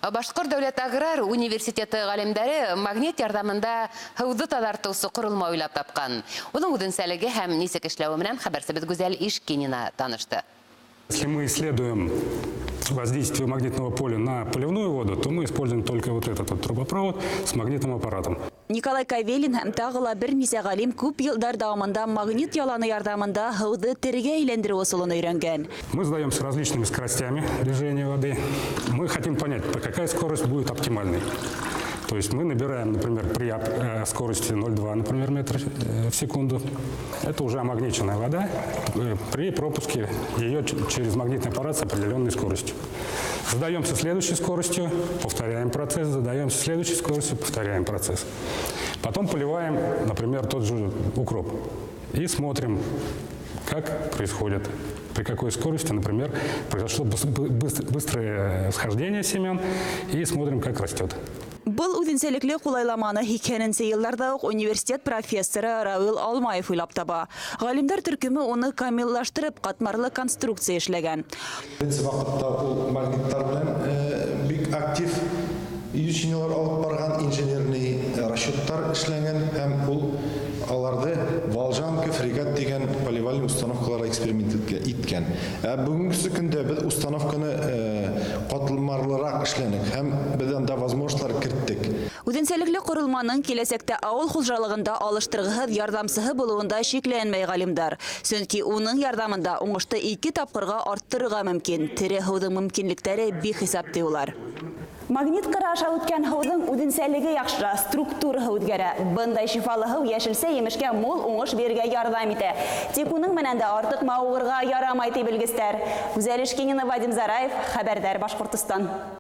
Башҡорт дәүләт аграр университеты ғалимдары магнит ярҙамында һыуҙы таҙартыусы ҡоролма уйлап тапҡан. Уның үҙенсәлеге һәм нисек эшләүе менән хәбәрсебеҙ Гүзәл Ишкинина танышты. Если мы исследуем воздействие магнитного поля на поливную воду, то мы используем только вот этот вот трубопровод с магнитным аппаратом. Николай Кавелин һәм тағы ла бер нисә ғалим күп йылдар дауамында магнит яланы ярҙамында һыуҙы терегә әйләндереү ысулын өйрәнгән. Мы задаемся различными скоростями движения воды. Мы хотим понять, какая скорость будет оптимальной. То есть мы набираем, например, при скорости 0,2, например, метра в секунду. Это уже омагниченная вода при пропуске ее через магнитный аппарат с определенной скоростью. Задаемся следующей скоростью, повторяем процесс, задаемся следующей скоростью, повторяем процесс. Потом поливаем, например, тот же укроп и смотрим, как происходит, при какой скорости, например, произошло быстрое схождение семян, и смотрим, как растет. Был үҙенсәлекле ҡулайламаны 80-нсе йылдарҙа уҡ университет профессоры Рауил Алмаев уйлап таба. Ғалимдар төркөмө уны камиллаштырып, ҡатмарлы конструкция эшләгән. Беренсе ваҡытта ул магниттар менән бик актив изучениелар алып барған, инженерный расчеттар эшләгән һәм ул аларҙы Волжанка, Фрегат тигән поливальный установкаларға эксперимент иткән. Ә бөгөнгө көндә беҙ установканы ҡатмарлыраҡ эшләнек һәм беҙ анда возможностьлар керттек. Үҙенсәлекле ҡоролманың киләсәктә ауыл хужалығында алыштырғыһыҙ ярҙамсыһы булыуында шикләнмәй ғалимдар. Сөнки уның ярҙамында уңышты 2 тапҡырға арттырырға мөмкин. Тере һыуҙың мөмкинлектәре бихисап, ти улар. Магнит ҡыры аша үткән һыуҙың үҙенсәлеге яҡшы, структураһы үҙгәрә. Бындай шифалы һыу йәшелсә емешкә мул уңыш бирергә ярҙам итә. Тик уның менән дә артыҡ мауығырға ярамай, ти белгестәр. Гүзәл Ишкинина, Вадим Зараев, Хәбәрҙәр, Башҡортостан.